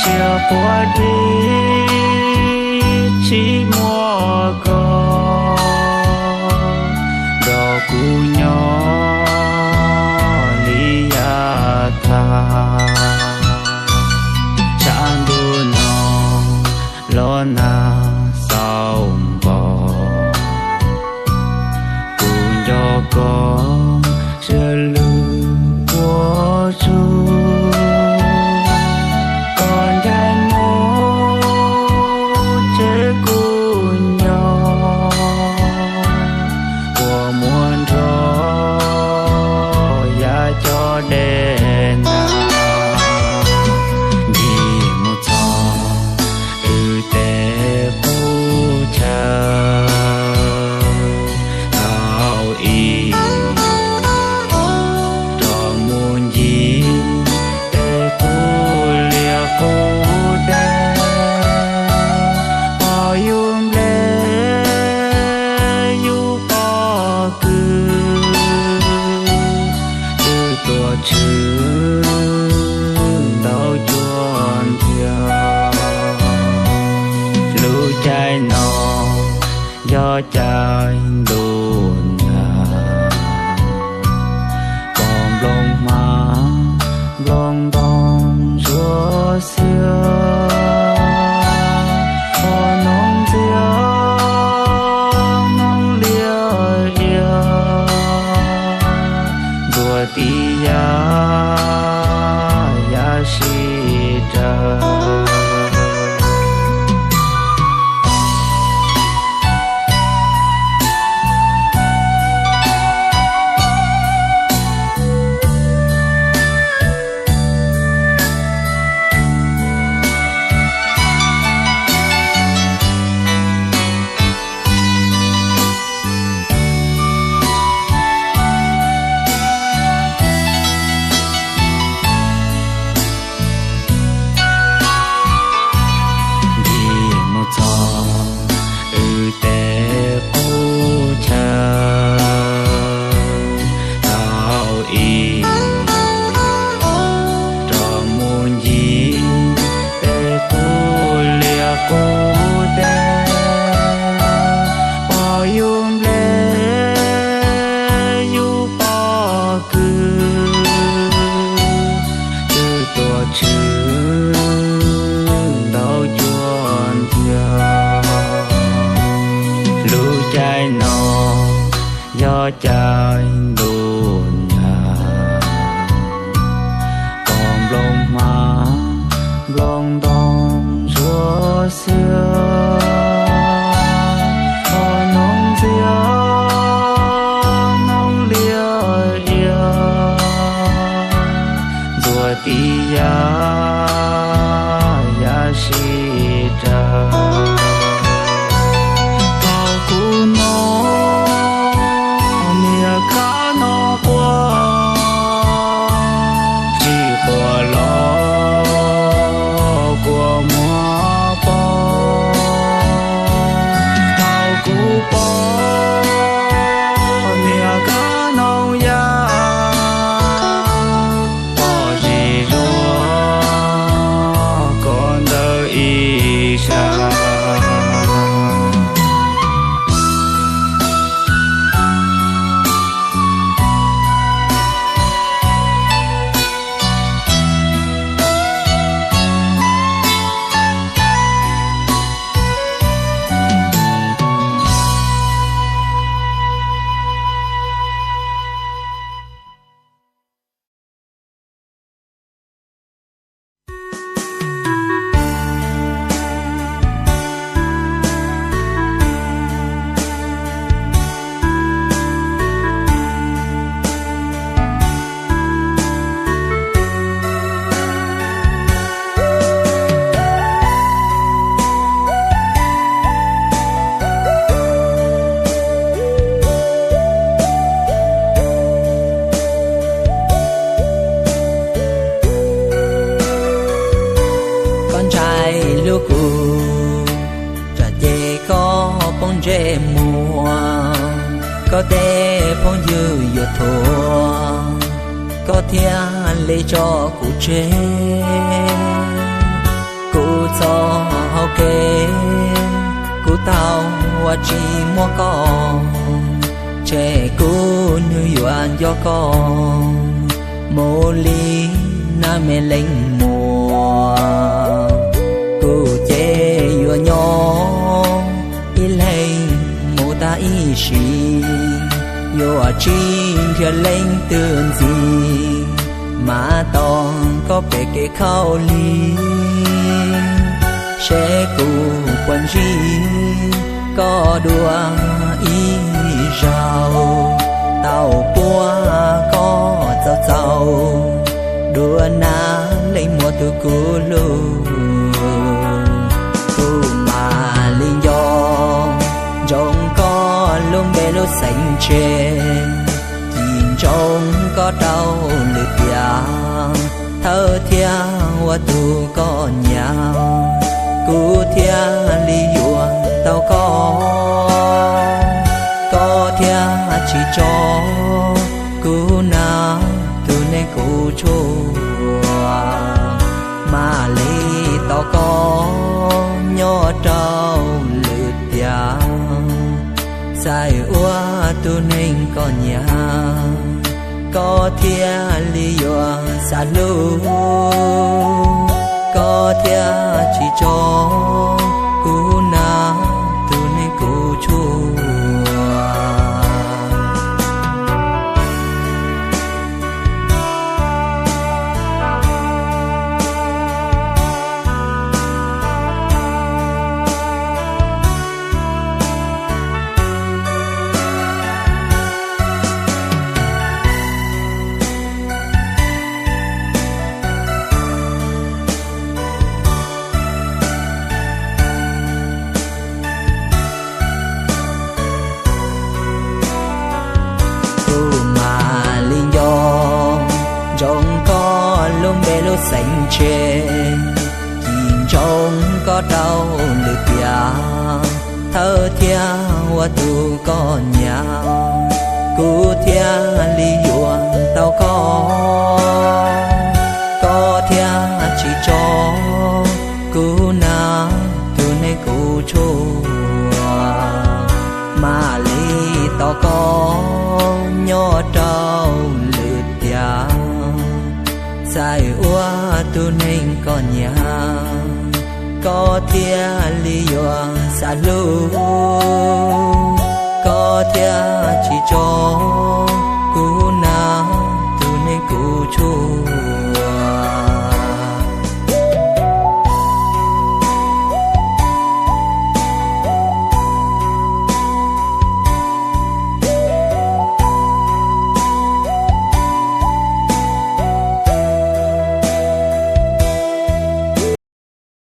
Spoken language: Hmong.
Tias quav dib tsis muaj koj nrog kuv nyob li yav tag. Tshav ntuj no los nag xaus npaum, kuv nco koj siab lug ua tsuj. Koj ncaim mus tsev kuv nyob, kua muag nrog yav cov dej nag. Ncig mus txog wb tej qub chaw, tau ib rov mus ncig tej qub liaj qub teb, pom yus nplej yus pob kws, twb tuaj tshwm ntau cuag ntiag. Lub caij no yog caij ntuj nag, pom nplooj hmab nplooj ntoo ntsuab xiab, pom noob ntxiab noob liab iab, ntxuav tib yam yam sib raws. Ncig mus txog wb tej qub chaw, tau ib rov mus ncig tej qub liaj qub teb, pom yus nplej yus pob kws, twb tuaj tshwm ntau cuag ntiag. Lub caij no yog caij ntuj nag, pom nplooj hmab nplooj ntoo ntsuab xiab, pom noob ntxiab noob liab iab, ntxuav tib yam yam sib raws. Thaum kuv noj niag kab noog quaj, tsis quaj los kua muag poob. Thaum kuv poob niag kab noog yaj, pom zis zuag koj ntawm ib sab. Koj ntshai hlub kuv, tsam ces koj poob ntsej muag, koj tej phooj ywg yuav thuam, koj thiaj li tso kuv tseg. tsis muaj koj, ces kuv nws yuav nco koj mus li nab me leej muam. Kuv ces yuav nyob ib leeg mus tag ib sim, yuav tsis nrhiav leej twg ntxiv, mas tos koj pem kev khaub lig, seb kuv puas ntsib koj dua ib zaug. Tau puag koj txaus txaus, dua nab leej muam tus kuv hlub. Kuv mam li nco ntsoov koj lub npe lub xeem tseg, cim ntsoov koj rau lwm tiam, thawj thiaj ua tus koj nyav, kuv thiaj li yuav tau koj. Koj thiaj tsis tso kuv nab tus neeg kuv tshuaj, mam li tos koj nyob rau lwm tiam, txawm ua tus neeg koj nyav, koj thiaj li yuav xav hlub. Koj thiaj tsis tso kuv nab tus neeg kuv tshuaj. Kuv mam li nco ntsoov koj lub npe lub xeem tseg, cim ntsoov koj rau lwm tiam, thawj thiaj ua tus koj nyav, kuv thiaj li yuav tau koj. Koj thiaj tsis tso kuv nab tus neeg kuv tshuaj, mam li tos koj nyob rau lwm tiam, txawm ua tus neeg koj nyav, koj thiaj li yuav xav hlub. Koj thiaj tsis tso